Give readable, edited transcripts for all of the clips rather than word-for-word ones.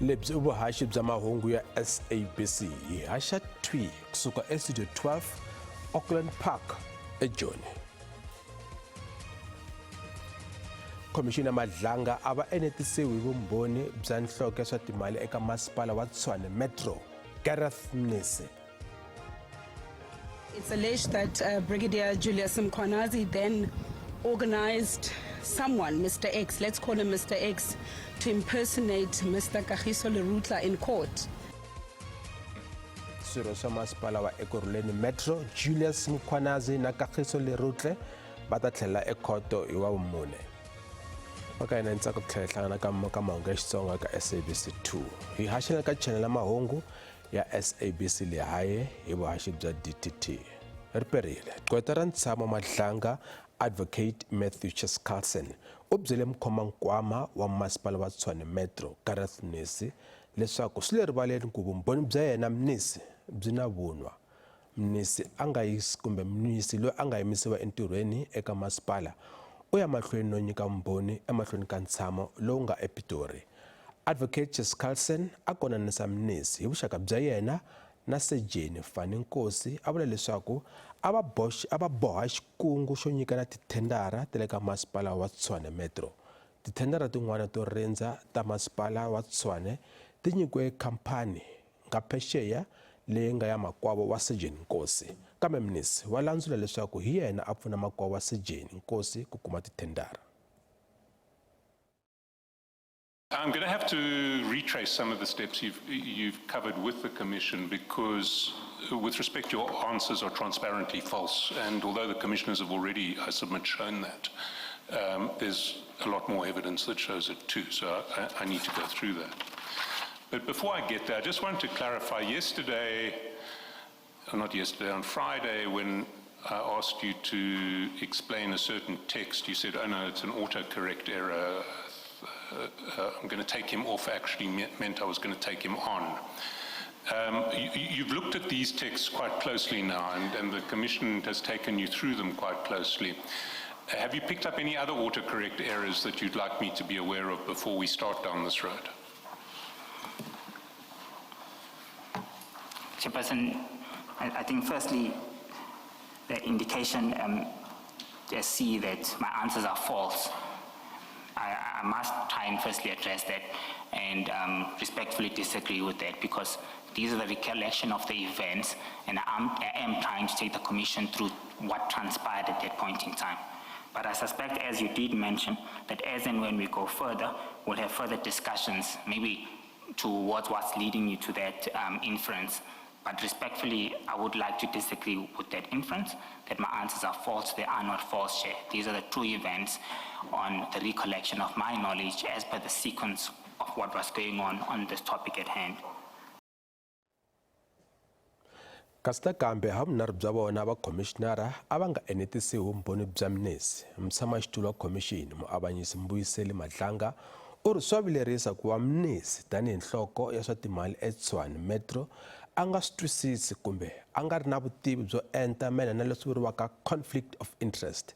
Lebyi i vuhaxi bya mahungu ya SABC hi haxa thwi kusuka eStudio 12 Auckland Park eJoni. Khomixini ya Madlanga a va enetisiwi hi vumbhoni bya nhloko ya swa timali eka masipala wa Tshwane Metro Gareth Mnisi. It's alleged that Brigadier Julius Mkhwanazi then organized someone, Mr. X, let's call him Mr. X, to impersonate Mr. Kagiso Lerutla in court. Swirho swa masipala wa Ekurhuleni Metro Julius Mkhwanazi na Kagiso Lerutle va ta tlhelela ekhoto hi wa vumune. Va ka hina ntsako ku tlhela hi hlangana ka ka mahungu ya Xitsonga ka SABC 2. Hi haxela ka channel ya mahungu ya SABC Lehae hi vuhaxi bya DTT. Ri perile. Gqweta ra ntshamo Madlanga Advocate Matthew Chaskalson u byele mukhomankwama wa masipala wa Tshwane Metro Gareth Mnisi leswaku swi le rivaleni ku vumbhoni bya yena Mnisi byi na vunwa. Mnisi a nga yisi kumbe Mnisi loyi a nga yimisiwa entirhweni eka masipala u ya mahlweni no nyika vumbhoni emahlweni ka ntshamo lowu nga ePitori. Advocate Chaskalson a konanisa Mnisi hi vuxaka bya yena na Sejeni Fanny Nkosi a vula leswaku a va box a va boha xikungu xo nyikana tithendara ta le ka masipala wa Tshwane Metro. Tithendara tin'wana to rindza ta masipala wa Tshwane ti nyikiwe khamphani nga phexeya leyi nga ya makwavo wa Sejeni Nkosi. Kambe Mnisi wa landzula leswaku hi yena a pfuna makwavo wa Sejeni Nkosi ku kuma tithendara. I'm going to have to retrace some of the steps you've covered with the Commission because, with respect, your answers are transparently false. And although the Commissioners have already, I submit, shown that, there's a lot more evidence that shows it too. So I need to go through that. But before I get there, I just want to clarify yesterday, not yesterday, on Friday, when I asked you to explain a certain text, you said, oh no, it's an autocorrect error. I'm going to take him off actually meant I was going to take him on. You've looked at these texts quite closely now, and the Commission has taken you through them quite closely. Have you picked up any other autocorrect errors that you'd like me to be aware of before we start down this road? Chairperson, I think firstly, the indication see that my answers are false. I must try and firstly address that and respectfully disagree with that, because these are the recollection of the events, and I am trying to take the Commission through what transpired at that point in time. But I suspect, as you did mention, that as and when we go further, we'll have further discussions, maybe towards what's leading you to that inference. But respectfully, I would like to disagree with that inference, that my answers are false. They are not false, Chair. These are the true events on the recollection of my knowledge as per the sequence of what was going on this topic at hand. Kasi nakambe havunharhu bya vona vakhomishinara a va nga enetisi hi vumbhoni bya Mnisi. Mutshamaxitulu wa khomixini, muavanyisi Mbuyiseli Madlanga, u ri swa vilerisa ku va Mnisi tanihi nhloko ya swa timali eTshwane Metro a nga swi twisisi kumbe a nga ri na vutivi byo enta mayelana na leswi vuriwaka conflict of interest.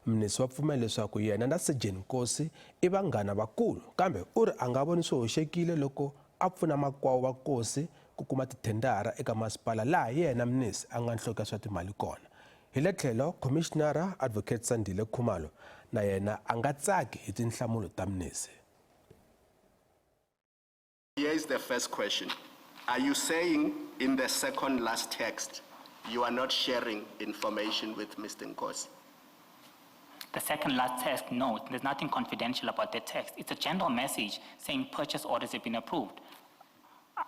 Mnisi wa pfumela leswaku yena na Sejeni Nkosi i vanghana vakulu kambe u ri a nga voni swi hoxekile loko a pfuna makwavo wa Nkosi ku kuma tithendara eka masipala laha yena Mnisi a nga nhloko ya swa timali kona. Hi le tlhelo, Khomishinara Advocate Sandile Khumalo na yena a nga tsaki hi tinhlamulo ta Mnisi. Here is the first question. Are you saying in the second last text you are not sharing information with Mr. Nkosi? The second last text, no, there's nothing confidential about that text. It's a general message saying purchase orders have been approved.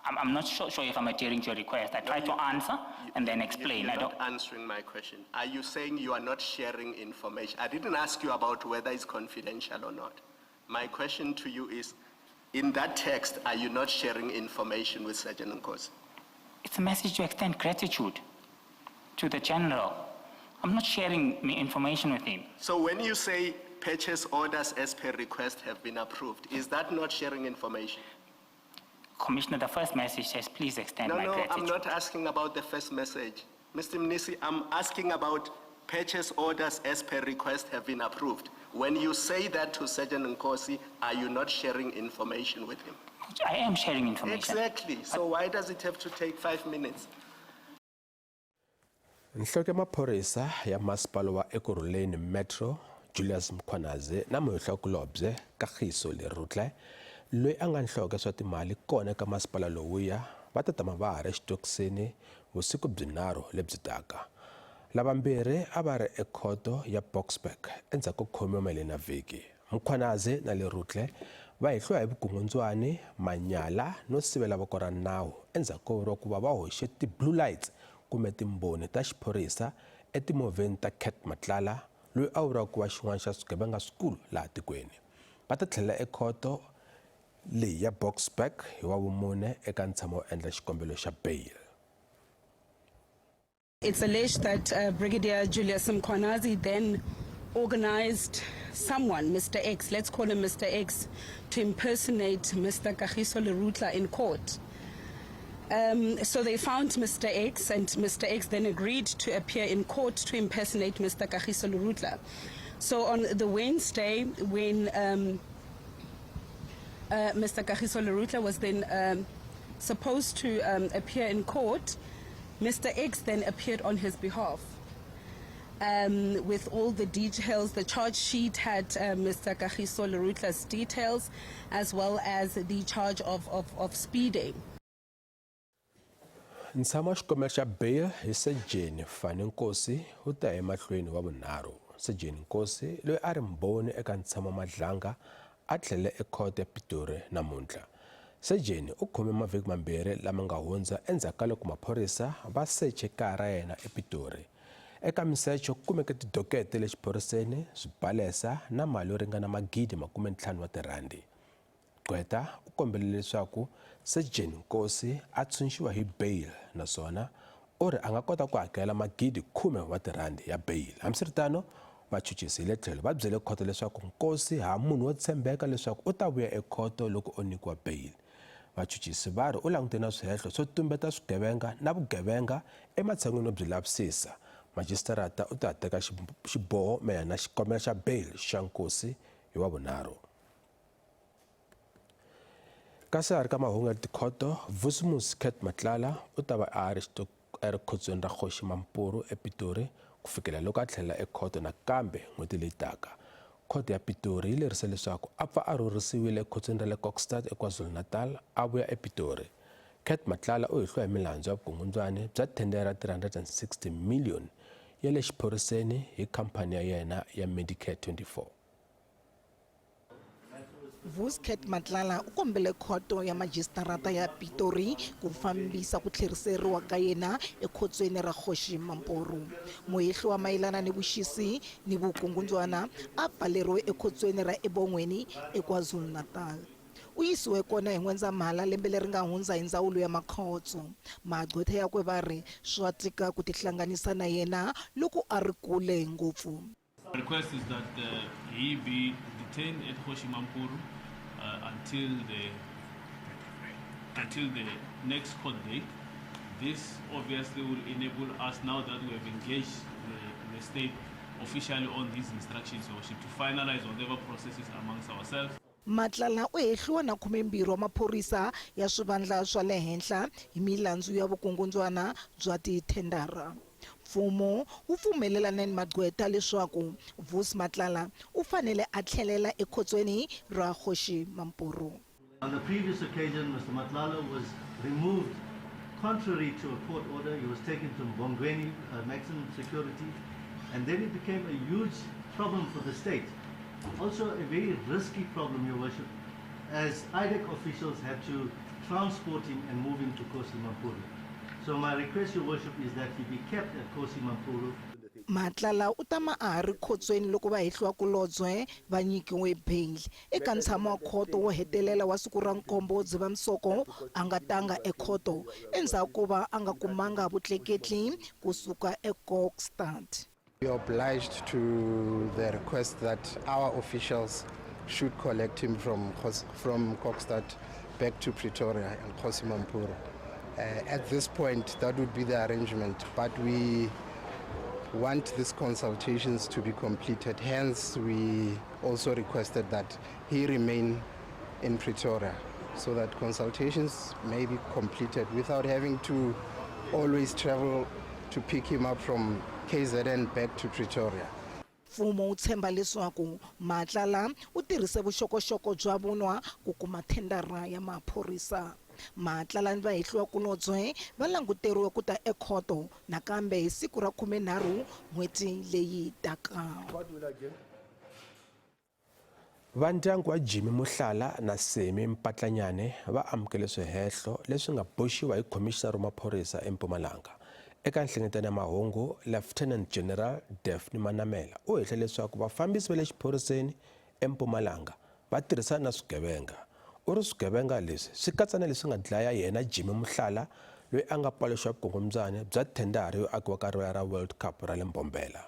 I'm not sure if I'm adhering to your request. I try to answer and then explain. You're not answering my question. Are you saying you are not sharing information? I didn't ask you about whether it's confidential or not. My question to you is, in that text, are you not sharing information with Sergeant Nkosi? It's a message to extend gratitude to the general. I'm not sharing information with him. So when you say purchase orders as per request have been approved, is that not sharing information? Commissioner, the first message says, please extend No, my no, gratitude. I'm not asking about the first message. Mr. Mnisi, I'm asking about purchase orders as per request have been approved. When you say that to Sergeant Nkosi, are you not sharing information with him? I am sharing information. Exactly. So why does it have to take 5 minutes? Nhloko ya maphorisa ya masipala wa Ekurhuleni Metro Julius Mkhwanazi na muhlokulobye Kagiso Lerutla loyi a nga nhloko ya swa timali kona eka masipala lowuya va ta tama va ha ri exitokisini vusiku byinharhu lebyi taka. Lavambirhi a va ri ekhoto ya Boksburg endzhaku ko khomiwa mayelana na vhiki. Mkhwanazi na Lerutla va hehliwa hi vukungundzwani, manyala no sivela voko ra nawu endzhaku ko vuriwa ku va va hoxe ti-blue lights kumbe timboni ta xiphorisa etimovheni ta Cat Matlala loyi a vuriwaka ku va xin'wana xa swigevenga swikulu laha tikweni. Va ta tlhelela ekhoto leyi ya Boksburg hi wa vumune eka ntshamo wo endla xikombelo xa bail. It's alleged that Brigadier Julius Mkhwanazi then organized someone, Mr. X, let's call him Mr. X, to impersonate Mr. Kagiso Lerutla in court. So they found Mr. X, and Mr. X then agreed to appear in court to impersonate Mr. Kagiso Lerutla. So on the Wednesday, when Mr. Kagiso Lerutla was then supposed to appear in court, Mr. X then appeared on his behalf with all the details. The charge sheet had Mr. Kagiso Lerutla's details, as well as the charge of speeding. Ntshamo wa xikombelo xa bail hi Sejeni Fani Nkosi wu ta emahlweni wa vunharhu. Sejeni Nkosi loyi a ri mbhoni eka ntshamo wa Madlanga a tlhelele ekhoto ya Pitori namuntlha. Sejeni u khome mavhiki mambirhi lama nga hundza endzhaku ka loko maphorisa va seche kaya ra yena ePitori. Eka misecho ku kumeke tidokete le xiphoriseni, swibalesa na mali yo ringana 50,000 wa tirhandi. Gqweta u kombele leswaku Sejeni Nkosi a tshunxiwa hi bail naswona u ri a nga kota ku hakela 10,000 wa tirhandi ya bail. Hambiswiritano, vachuchisi hi le tlhelo va byele khoto leswaku Nkosi ha munhu wo tshembeka leswaku u ta vuya ekhoto loko o nyikiwa bail. Vachuchisi va ri u langutene na swihehlo swo tumbeta swigevenga na vugevenga ematshan'wini yo byi lavisisa. Majisitarata u ta teka xiboho mayelana na xikombelo xa bail xa Nkosi hi wa vunharhu. Kasi a ri ka mahungu ya tikhoto, Vusimusi Cat Matlala u ta va a ri erikhotsweni ra Kgosi Mampuru ePitori ku fikela loko a tlhelela ekhoto nakambe n'hweti leyi taka. Khoto ya Pitori yi lerise leswaku a pfa a rhurhisiwile ekhotsweni ra le Kokstad eKwaZulu-Natal a vuya ePitori. Cat Matlala u hehliwa hi milandzu ya vukungundzwani bya thendara 360 million ya le xiphoriseni hi khampani ya yena ya Medicare 24. Vusi Cat Matlala u kombele khoto ya majisitarata ya Pitori ku fambisa ku tlheriseriwa ka yena ekhotsweni ra Kgosi Mampuru. Muhehliwa mayelana ni vuxisi ni vukungundzwana a pfaleriwe ekhotsweni ra eBongweni eKwaZulu-Natal. U yisiwe kona hi N'wendzamhala lembe leri nga hundza hi ndzawulo ya makhotso. Magqwetha yakwe va ri swa tika ku tihlanganisa na yena loko a ri kule ngopfu. The request is that he be detained at Kgosi Mampuru until the next court date. This obviously will enable us, now that we have engaged the state officially on these instructions, Your Worship, to finalize whatever processes amongst ourselves. Matlala u hehliwa na 12 wa maphorisa ya swivandla swa le henhla hi milandzu ya vukungundzwana bya tithendara. Mfumo wu pfumelelane ni magqwetha leswaku Vusi Matlala u fanele a tlhelela ekhotsweni ra Kgosi Mampuru. On the previous occasion, Mr. Matlala was removed contrary to a court order. He was taken to Mbongweni, maximum security, and then it became a huge problem for the state. Also a very risky problem, Your Worship, as IDAC officials had to transport him and move him to Kgosi Mampuru. So my request, Your Worship, is that he be kept at Kgosi Mampuru. Matlala u tama a ha ri khotsweni loko vahehliwa kulobye va nyikiwe bail. Eka ntshamo wa khoto wo hetelela wa siku ra nkombo Dzivamisoko a nga tanga ekhoto endzhaku ko va a nga kumanga vutleketli kusuka eKokstad. We are obliged to the request that our officials should collect him from Kokstad back to Pretoria and Kgosi Mampuru. At this point, that would be the arrangement, but we want these consultations to be completed. Hence, we also requested that he remain in Pretoria. so that consultations may be completed without having to always travel to pick him up from KZN back to Pretoria. Mfumo wu tshemba leswaku Matlala u tirhise vuxokoxoko bya vunwa ku kuma thendara ya maphorisa. Matlala ni vahehliwakulobye va languteriwe ku ta ekhoto nakambe hi siku ra 13 n'hweti leyi taka. Va ndyangu wa Jimmy Mohlala na Semi Mpatlanyane va amukele swihehlo leswi nga boxiwa hi Khomixinara wa Maphorisa eMpumalanga. Eka nhlengeletano ya mahungu, Lieutenant General Daphne Manamela u hehle leswaku vafambisi va le xiphoriseni eMpumalanga va tirhisana na swigevenga. U ri swigevenga leswi swi katsa na leswi nga dlaya yena Jimmy Mohlala loyi a nga paluxa vukungundzwana bya thendara yo akiwa ka rivala ra World Cup ra le Mbombela.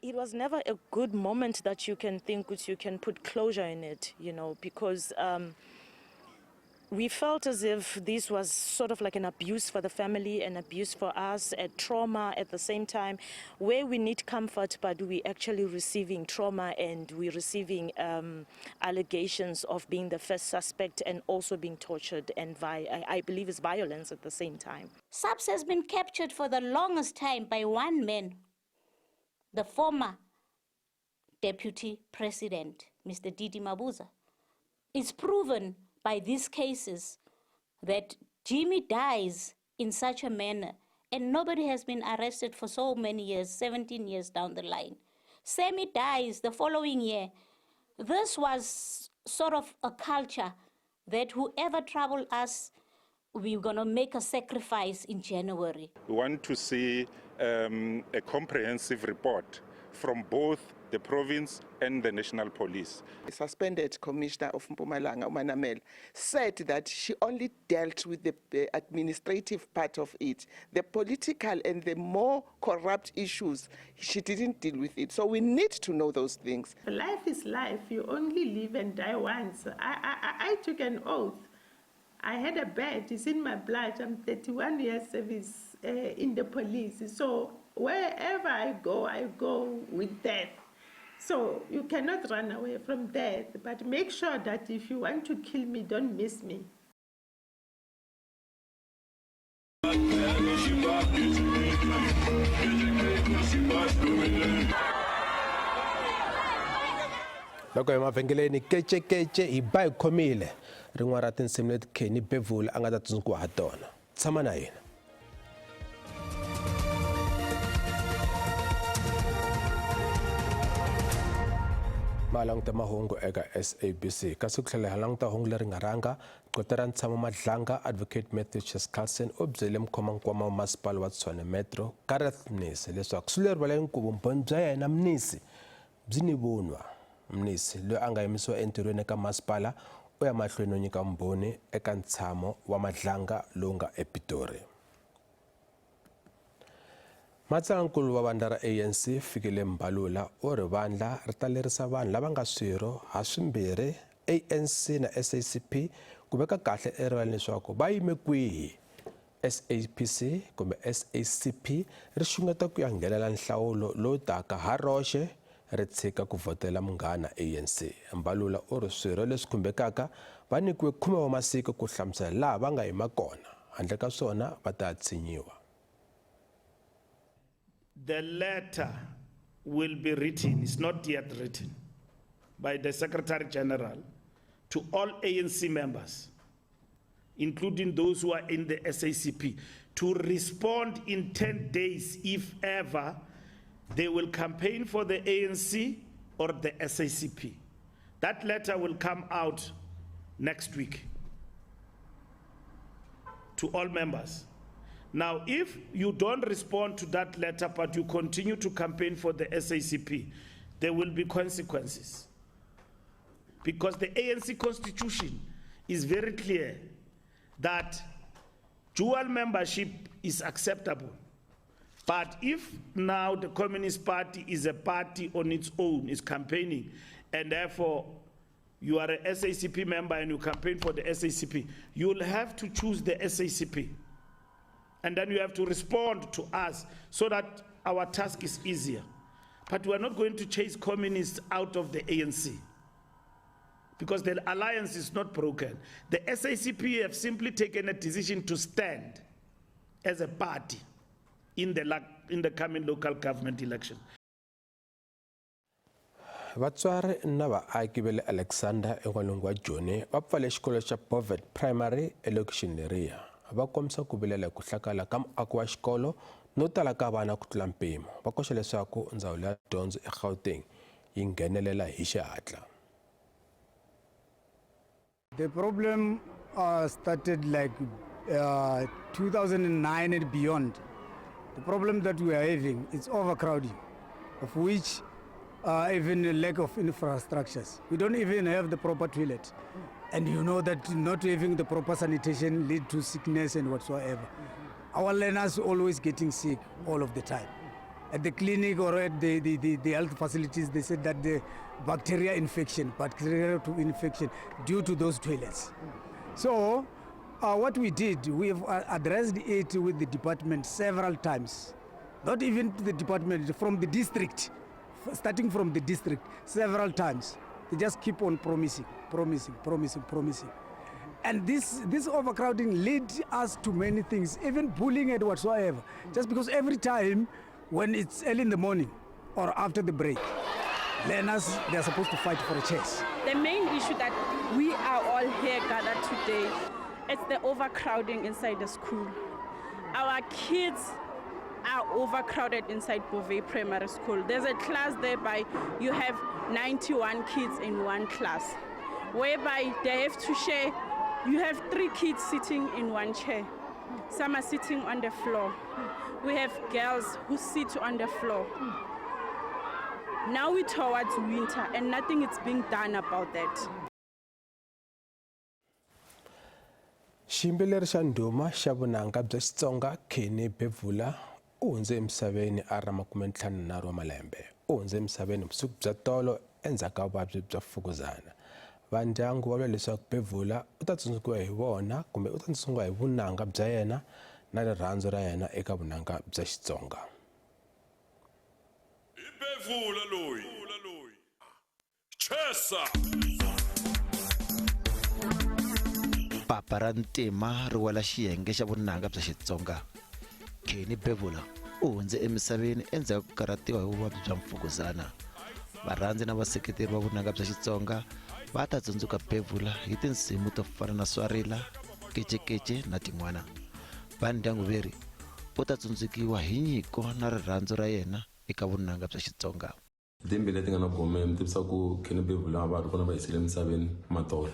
It was never a good moment that you can think which you can put closure in it, you know, because we felt as if this was sort of like an abuse for the family, an abuse for us, a trauma at the same time, where we need comfort, but we actually receiving trauma and we're receiving allegations of being the first suspect and also being tortured and I believe it's violence at the same time. SAPS has been captured for the longest time by one man, the former deputy president, Mr. Didi Mabuza. It's proven by these cases that Jimmy dies in such a manner and nobody has been arrested for so many years, 17 years down the line. Sammy dies the following year. This was sort of a culture that whoever troubled us, we're going to make a sacrifice in January. We want to see a comprehensive report from both the province and the national police. The suspended commissioner of Mpumalanga, Manamela, said that she only dealt with the administrative part of it. The political and the more corrupt issues, she didn't deal with it. So we need to know those things. Life is life. You only live and die once. I took an oath. I had a badge. It's in my blood. I'm 31 years service in the police. So wherever I go with death. So you cannot run away from death, but make sure that if you want to kill me, don't miss me. Loko hi mavhengeleni kecekece hi ba hi khomile rin'wana ra tinsimu leti Kenny Bevula a nga ta tsundzukiwa ha tona. Tshama na hina. Ma languta mahungu eka SABC kasi ku tlhela hi languta hungu leri nga rhanga gqweta ra Ntshamo Madlanga Advocate Matthew Chaskalson u byele mukhomankwama wa masipala wa Tshwane Metro Gareth Mnisi leswaku swi le rivaleni ku vumbhoni bya yena Mnisi byi ni vunwa. Mnisi loyi a nga yimisiwa entirhweni eka masipala u ya mahlweni no nyika vumbhoni eka ntshamo wa Madlanga lowu nga ePitori. Matsalwankulu wa vandla ra ANC Fikile Mbalula u ri vandla ri ta lerisa vanhu lava nga swirho ha swimbirhi ANC na SACP ku veka kahle erivaleni leswaku va yime kwihi. SAPC kumbe SACP ri xungeta ku ya nghenela nhlawulo lowu taka ha roxe ri tshika ku vhotela munghana ANC. Mbalula u ri swirho leswi khumbekaka va nyikiwe 10 wa masiku ku hlamusela laha va nga yima kona, handle ka swona va ta tshinyiwa. The letter will be written, it's not yet written, by the Secretary General to all ANC members, including those who are in the SACP, to respond in 10 days if ever they will campaign for the ANC or the SACP. That letter will come out next week to all members. Now, if you don't respond to that letter, but you continue to campaign for the SACP, there will be consequences. Because the ANC constitution is very clear that dual membership is acceptable. But if now the Communist Party is a party on its own, is campaigning, and therefore you are a SACP member and you campaign for the SACP, you'll have to choose the SACP. And then you have to respond to us so that our task is easier. But we are not going to chase communists out of the ANC. Because the alliance is not broken. The SACP have simply taken a decision to stand as a party in the coming local government election. Vatswari na vaaki va le Alexander en'walungu wa Joni va pfale xikolo xa Bovet Primary elokixini leriya. Va kombisa ku vilela hi ku hlakala ka muako wa xikolo no tala ka vana ku tlula mpimo. Va koxa leswaku ndzawulo ya dyondzo eGauteng yi nghenelela hi xihatla. The problem started like 2009 and beyond. The problem that we are having is overcrowding, of which even a lack of infrastructures. We don't even have the proper toilet. And you know that not having the proper sanitation lead to sickness and whatsoever. Our learners always getting sick all of the time. At the clinic or at the health facilities, they said that the bacteria infection due to those toilets. So what we did, we have addressed it with the department several times. Not even to the department, from the district, starting from the district, several times. They just keep on promising, promising, promising, promising. And this overcrowding leads us to many things, even bullying and whatsoever. Just because every time when it's early in the morning or after the break, learners, they're supposed to fight for a chance. The main issue that we are all here gathered today, it's the overcrowding inside the school. Our kids are overcrowded inside Beauvais Primary School. There's a class there by you have 91 kids in one class, whereby they have to share. You have 3 kids sitting in one chair. Some are sitting on the floor. We have girls who sit on the floor. Now we're towards winter and nothing is being done about that. Xiyimbeleri xa ndhuma xa vunanga bya Xitsonga Kenny Bevula u hundze emisaveni a ri na 53 wa malembe. U hundze emisaveni vusiku bya tolo endzhaku ka vuvabyi bya mfukuzana. Vandyangu va vula leswaku Bevula u ta tsundzukiwa hi vona kumbe u ta tsundzukiwa hi vunanga bya yena na rirhandzu ra yena eka vunanga bya Xitsonga. Bevula loyi. Chesa. Papa ra ntima ri wela xiyenge xa vunanga bya Xitsonga. Kenny Bevula u hundze emisaveni endzhaku ko karhatiwa hi vuvabyi bya mfukuzana. Varhandzi na vaseketeri va vunanga bya Xitsonga va ta tsundzuka Bevula hi tinsimu to fana na Swarila, Kecekece na tin'wana. Va ndyangu veri u ta tsundzukiwa hi nyiko na rirhandzu ra yena eka vunanga bya Xitsonga. Timbi leti nga na gome mi tivisa ku Kenny Bevula va ri kona va yisile emisaveni matolo.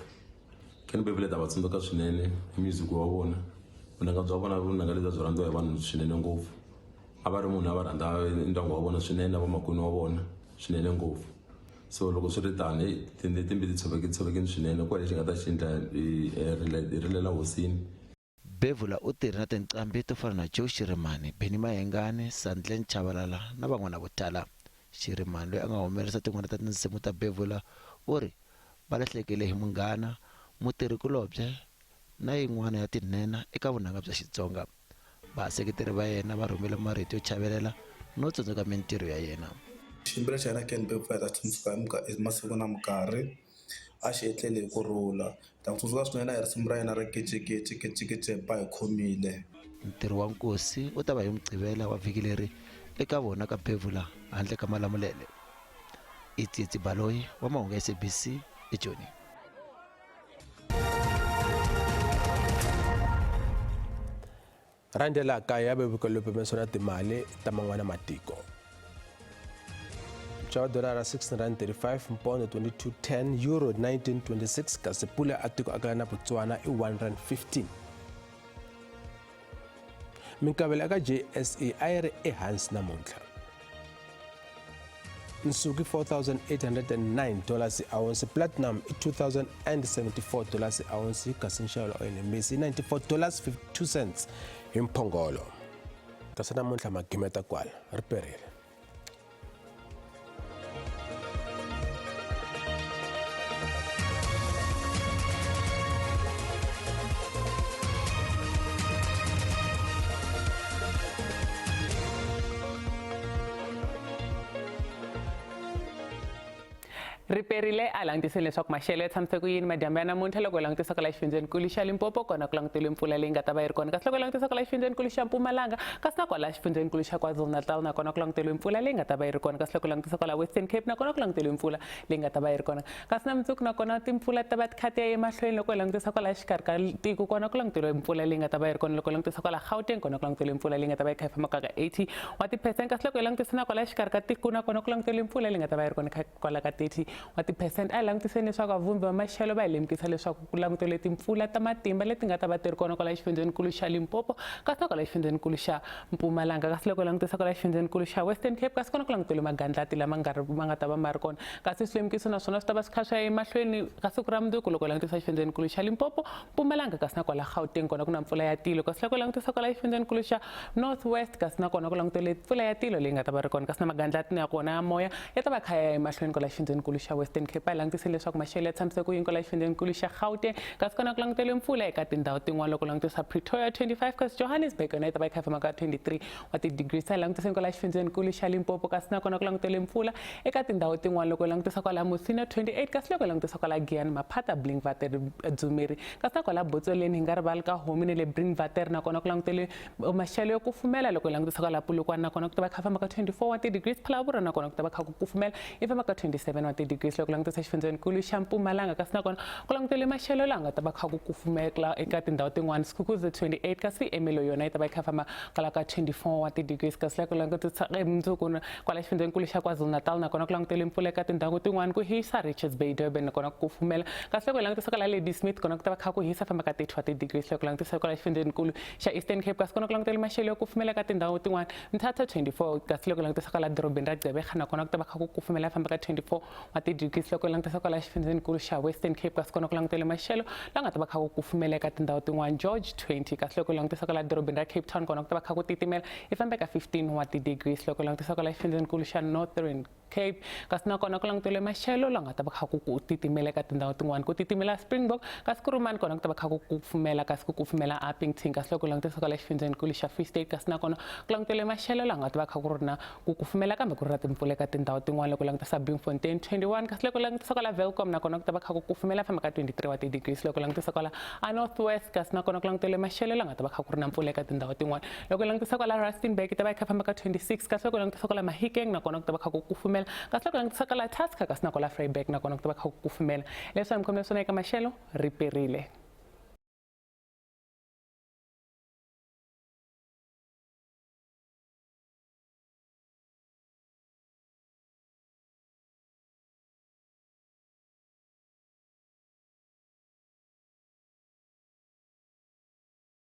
Kenny Bevula ta va tsundzuka swinene hi music wa vona. Vunanga bya vona vunanga lebyi byi rhandziwa hi vanhu swinene ngopfu. A va ri munhu a va rhandza ndyangu wa vona swinene na vamakwenu wa vona swinene ngopfu. So loko swi ri tani timbi ti tshovekile swinene ku lexi nga ta xi endla hi rilela hosini. Bevula u tirhe na tinqambi to fana na Joe Shirimani, Benny Mayengani, Sandlen Chabalala na van'wana vo tala. Shirimani loyi a nga humelerisa tin'wana ta tinsimu ta Bevula u ri va lahlekele hi munghana, mutirhikulobye na yin'wana ya tinhenha eka vunanga bya Xitsonga. Vaseketeri va yena va rhumele marito yo chavelela no tsundzuka mintirho ya yena. Xiyimbeleri xa yena Kenny Bevula ta tsundzuka hi masiku na minkarhi a xi etlele hi ku rhula. Ta n'wi tsundzuka swinene hi risimu ra yena ra kecekece kecekece ba hi khomile. Ntirho wa nkosi u ta va hi Mugqivela wa vhiki leri eka vona ka Bevula handle ka Malamulele. I Tsietsi Baloyi wa mahungu ya SABC eJoni. Rhandelaka ya vevuka lowu pimanisiwa na timali ta man'wana matiko. Nxavo wa dolara 635, mpondo 2210, euro 1926, kasi pula a tiko akela na Botswana i 115. Minkavelo eka JSE a yi ri ehansi namuntlha. Nsuku i $4,809 hi ounce, platinum i $2,074 hi ounce, kasi nxavo wa oyili mbisi i $94.52 hi mphongolo. Kasi namuntlha magimeta kwala ri perile. Riperile a langutiseni leswaku maxelo ya tshamise ku yini madyambu ya namuntlha loko hi langutisa kwala xifundzenikulu xa Limpopo kona ku languteriwe mpfula leyi nga ta va yi ri kona kasi loko hi langutisa kwala xifundzenikulu xa Mpumalanga kasi na kwala xifundzenikulu xa KwaZulu-Natal nakona ku languteriwe mpfula leyi nga ta va yi ri kona kasi loko hi langutisa kwala Western Cape nakona ku languteriwe mpfula leyi nga ta va yi ri kona kasi na mundzuku nakona timpfula ta va ti kha ti ya emahlweni loko hi langutisa kwala xikarhi ka tiko kona ku languteriwe mpfula leyi nga ta va yi ri kona loko hi langutisa kwala Gauteng kona ku languteriwe mpfula leyi nga ta va yi kha yi famba ka 80 wa ti-percent kasi loko hi langutisa na kwala xikarhi ka tiko nakona ku languteriwe mpfula leyi nga ta va yi ri kona kwala ka 30 wa ti-percent. A hi langutiseni leswaku vavumbi va maxelo va hi lemukisa leswaku ku languteriwe timpfula ta matimba leti nga ta va ti ri kona kwala xifundzenikulu xa Limpopo kasi na kwala xifundzenikulu xa Mpumalanga kasi loko hi langutisa kwala xifundzenikulu xa Western Cape kasi kona ku languteriwe magandlati lama nga ri ma nga ta va ma ri kona kasi swilemukiso naswona swi ta va swi kha swi ya emahlweni ka siku ra mundzuku loko hi langutisa xifundzenikulu xa Limpopo, Mpumalanga kasi na kwala Gauteng kona ku na mpfula ya tilo kasi loko hi langutisa kwala xifundzenikulu xa North West kasi na kona ku languteriwe mpfula ya tilo leyi nga ta va ri kona kasi na magandlati ya kona ya moya ya ta va kha ya emahlweni kwala xifundzenikulu xa Western Cape. A hi langutiseni leswaku maxelo ya tshamise ku yini kwala xifundzenikulu xa Gauteng kasi kona ku languteriwe mpfula eka tindhawu tin'wana loko langutisa Pretoria 25 kasi Johannesburg yona yi ta va yi kha yi famba ka 23 wa ti-degrees. A hi langutiseni kwala xifundzenikulu xa Limpopo kasi na kona ku languteriwe mpfula eka tindhawu tin'wana loko langutisa kwala Musina 28 kasi loko langutisa kwala Giyani Maphata Blinkwater Dzumeri kasi na kwala Botsoleni hi nga rivali ka Homi ne le Blinkwater nakona ku langutele maxelo yo kufumela loko hi langutisa kwala Polokwane nakona ku ta va kha famba ka 24 wa ti-degrees Phalaborwa nakona ku ta va kha ku kufumela yi famba ka 27 wa ti-degrees loko langutisa xifundzenikulu xa Mpumalanga kasi nakona ku langutele maxelo laha nga ta va kha ku kufumela eka tindhawu tin'wana Skukuza 28 kasi Ermelo yona yi ta va yi kha famba kwala ka 24 wa ti-degrees kasi loko langutisa mundzuku kwala xifundzenikulu xa KwaZulu-Natal nakona ku langutele mpfula eka tindhawu tin'wana ku hisa Richards Bay Durban nakona ku kufumela kasi loko hi langutisa kwala Ladysmith kona ku ta va kha ku hisa famba ka 30 wa ti-degrees loko langutisa kwala xifundzenikulu xa Eastern Cape kasi kona ku langutele maxelo yo kufumela eka tindhawu tin'wana Mthatha 24 kasi loko langutisa kwala dorobeni ra Gqeberha nakona ku ta va kha ku kufumela famba ka 24 wa ti-degrees loko langutisa kwala xifundzenikulu xa Western Cape kasi kona ku langutele maxelo la nga ta va kha ku kufumela eka tindhawu tin'wana George 20 kasi loko langutisa kwala dorobeni ra Cape Town kona ku ta va kha ku titimela yi famba eka 15 wa ti-degrees loko langutisa kwala xifundzenikulu xa Northern Cape kasi nakona ku langutele maxelo la nga ta va kha ku ku titimela eka tindhawu tin'wana ku titimela Springbok kasi Kurumani kona ku ta va kha ku kufumela kasi ku kufumela Upington kasi loko langutisa kwala xifundzenikulu xa Free State kasi nakona ku langutele maxelo la nga ta va kha ku ri na ku kufumela kambe ku ri na timpfula eka tindhawu tin'wana loko langutisa Bloemfontein 21 kasi loko langutisa kwala Welkom nakona ku ta va kha ku kufumela famba ka 23 wa ti-degrees loko langutisa kwala a North West kasi nakona ku langutele maxelo la nga ta va kha ku ri na mpfula eka tindhawu tin'wana loko langutisa kwala Rustenburg yi ta va yi kha famba ka 26 kasi loko langutisa kwala Mahikeng nakona ku ta va kha ku kufumela kasi loko langutisa kwala Tusker kasi na kwala Vryburg nakona ku ta va kha ku kufumela leswi a mi khomile swona eka maxelo ri perile.